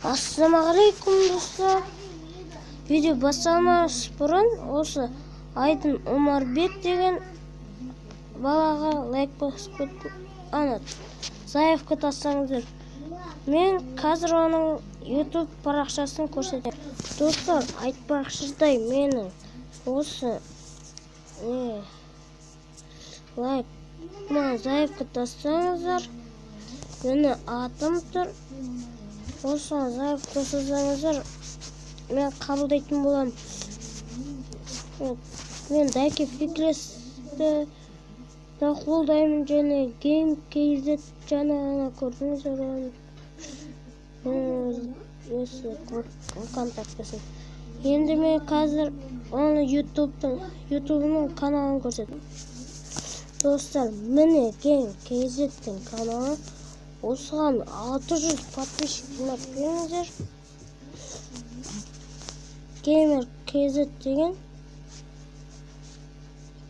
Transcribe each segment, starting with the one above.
Ассалаумағалейкум, достар. Видео басталмас бұрын осы Айдын Омарбек деген балаға лайк басып, ана заявка тастаңыздар. Мен қазір оның YouTube парақшасын көрсетемін. Достар, айтпақшыдай, менің осы не лайк, маған заявка тастаңыздар. Мені атым тұр. Осыған заявка тастасаңыздар, мен қабылдайтын боламын. Мен Дайки Фиклесті да қолдаймын және Game KZ жаңа ғана көрдіңіздер оны. Осы ВКонтактесін. Енді мен қазір оны YouTube'ның каналын көрсетемін. Достар, міне Game KZ-тің каналы. Осыған 600 подписчик жинап беріңіздер. Gamer KZ деген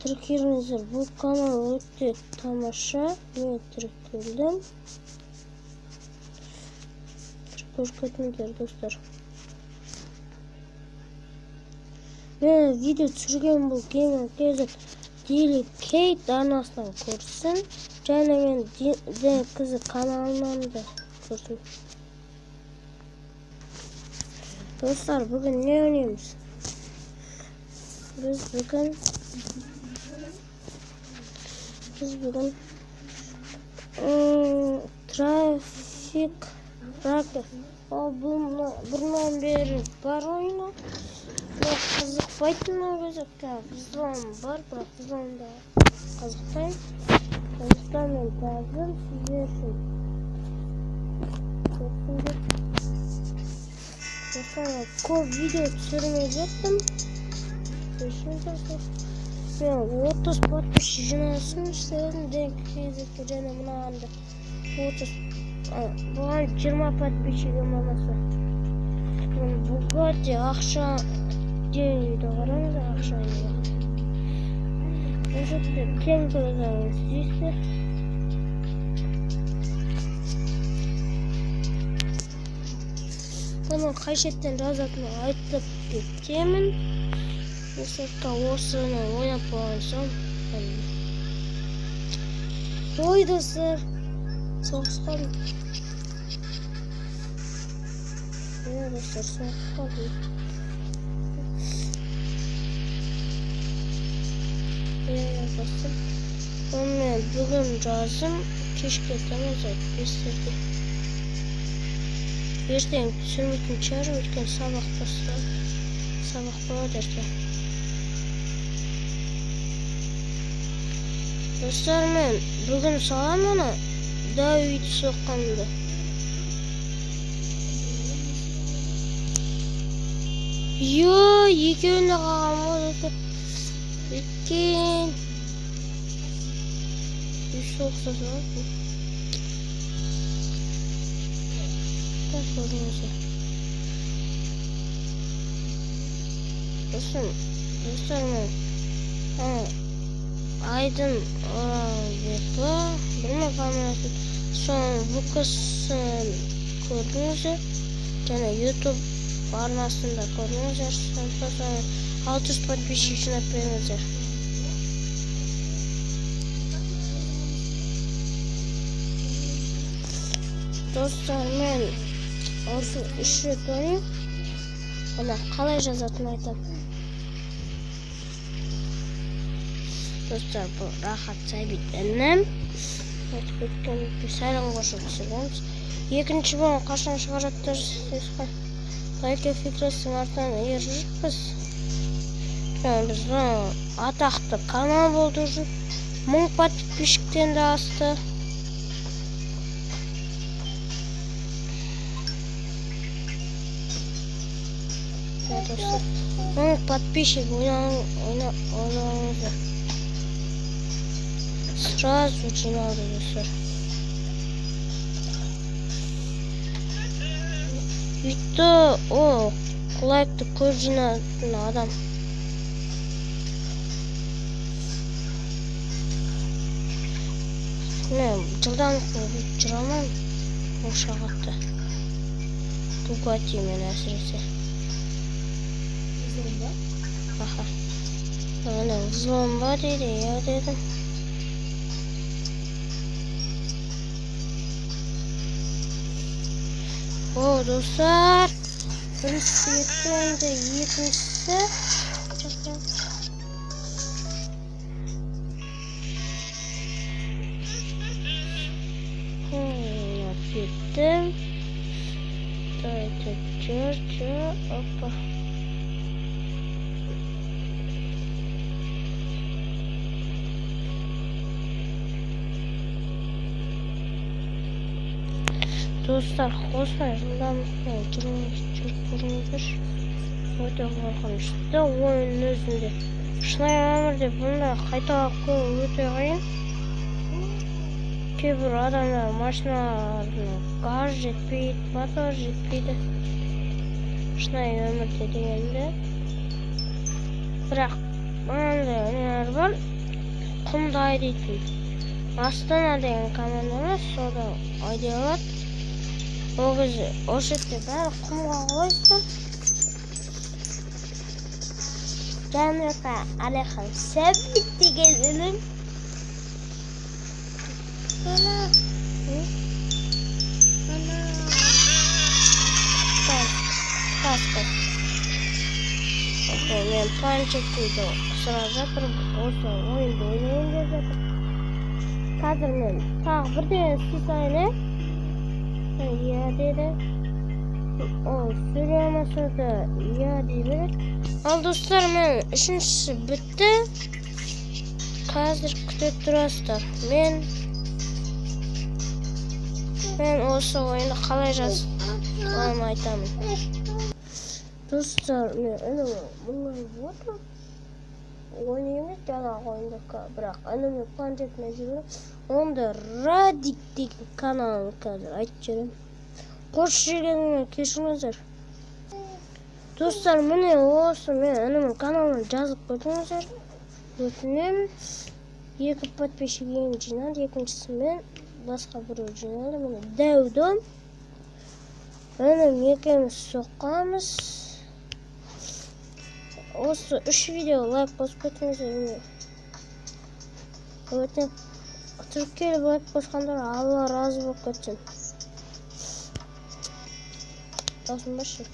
тіркеліңіздер. Бұл канал өте тамаша. Мен тіркелдім. Тіркеліп кетіңдер, достар. Мен видео түсірген бұл Gamer KZ Daily Kate арнасынан көрсін. Және мен DKZ каналынан да көрсін. Достар, бүгін не ойнаймыз? Біз бүгін Трафик Ракет. Ол бұрыннан бері бар ойыны. Мен қызықпайтын ол кезде. Взлом бар, бірақ взломда қызықпаймын. Сондықтан мен қазір сіздер үшін көрсін. Достар, көп видео түсірмей жаттым. Мен 30 подписчик жинасын істедім. Кезекте және мынағанда 30, бұған 20 подписчигі болмаса. Бугатти ақша дейді, қараңыз, ақша дейді. Бұл жерде кең көрсеңіз. Бұны қай шеттен жазатынын айтып кетемін. Осы осыны ойнап болған соң. Ой, достар, соғыс қалдым. Иә, достар, соғыс қалдым. Иә, достар. Оны мен бүгін жаздым. Кешке таман сағат 5-терде. Ертең түсірмейтін шығармын, өйткені сабақ басталады. Сабақ болады ертең. Достар, мен бүгін саламын оны, дәу үйді соққанымды. Йо, екеуін де қалған ғой, достар. Үлкен үй соқса салады. Көрдіңіздер. Сосын, достар, мен Айдын Оралбек па, білмей фамилиясын, соның ВК-сын көрдіңіздер және YouTube арнасын да көрдіңіздер. Сондықтан 600 подписчик жинап беріңіздер. Достар, мен осы 3 рет ойнаймын. Ана қалай жазатынын айтамын. Достар, бұл Рахат Сәбит інім. Айтып кеткен сәлем қосып түсіреміз. Екінші бөлім қашан шығарады дейсіз ғой. Дайки Фиклестің артынан еріп жүрміз. Біздің атақты канал болды уже. 1000 подписчиктен де асты. Достар, 1000 подписчик ойнаңыздар. Сразу жиналды, достар. Өйтті, о, лайкты көп жинайтын адам. Мен жылдамдықпен бүйтіп жүре алмаймын. Онша қатты. Бугаттимен әсіресе. Взлом ба? Аха. Міне взлом ба дейді, иә дедім. О, достар, біріншісі кетті, енді екіншісі. Кетті. Давайте, жүр, жүр, опа. Достар, осылай жылдамдықпен жүріп көріңіздерші. Өте қорқынышты ойын өзінде. Шынайы өмірде бұндай қайталап көру өте қиын. Кейбір адамдар машиналарына газ жетпейді, мотор жетпейді. Шынайы өмірде дегенде. Бірақ мынандай нелер бар, құмды айдайтын. Астана деген команда емес, сода айдай алады. Ол кезде осы жерде бәрі құмға қойсын. Жанымызда Алихан Сәбит деген інім. Ана. Ана. Қас, қас. Мен планшетті сұрап жатыр, осы ойынды ойнайын деп жатыр. Қазір мен тағы бірдеңе істей салайын, ә? Иә деді. Ол сөйлей алмаса да иә дей береді. Ал достар, мен үшіншісі бітті. Қазір күте тұрасыздар. Мен осы ойынды қалай жазғанын айтамын. Достар, мен інім мұңайып отыр. Ойын емес, жаңағы ойынды, бірақ інімнің планшетіне жіберіп, онда Радик деген каналын қазір айтып жіберемін. Қосып жібергеніме кешіріңіздер. Достар, міне осы мен інімнің каналына жазып қойдыңыздар. Өтінемін. 2 подписчик енді жинады, екіншісі мен басқа біреу жинады. Міне Дәудон. Інім екеуміз соққанбыз. Осы 3 видео лайк басып кетіңіздер. Өтінемін. Тіркеліп лайк басқандар Алла разы болып кетсін. Дауысын басшы.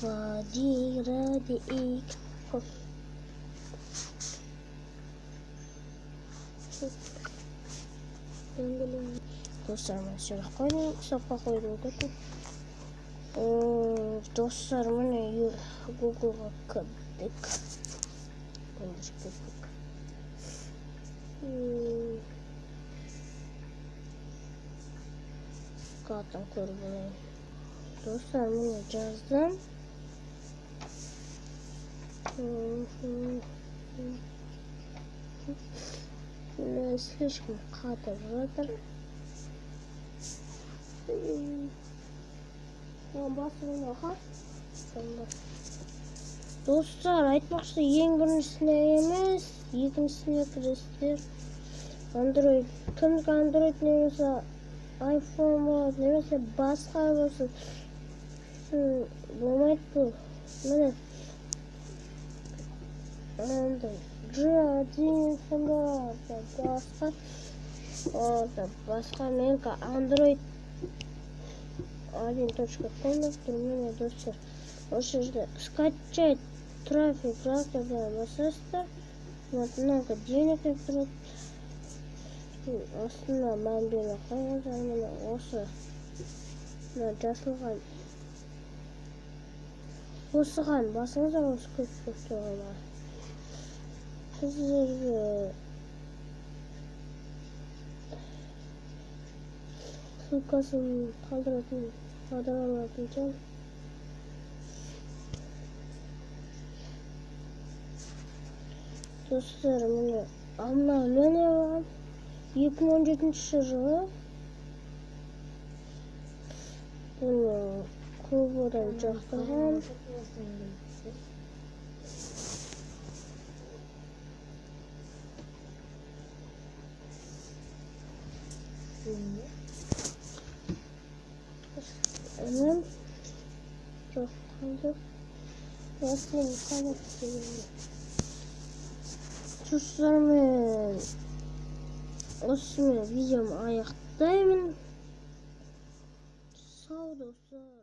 Вади, Радик. Достар, мен сұрақ қойдым, соққа қойдым кеттім. Достар, міне Гуглға кірдік. Қатын көріп алайын. Достар, міне жаздым. Слишком қатып жатыр. Достар, айтпақшы, ең біріншісіне емес, екіншісіне кіресіздер. Android, кімдікі Android немесе iPhone болады, немесе басқа болсын, болмайды бұл. Міне, мынандай G1 сонда басқа менікі Android 1.com деп тұр. Міне, достар, осы жерде скачать трафик деген басасыздар. Вот много денег деп тұрады. Астына мән бермей қойыңыздар. Міне, осы мына жасылған осыған басыңыздар, осы көп көп тұрғанға. Сіздерге ссылкасын қалдыра алатын шығармын. Достар, міне, обновление болған 2017 жылы. Бұны көп адам жақтырған. Інім жоқ қалды. Осымен достар, мен осымен видеом аяқтаймын. Сау, достар.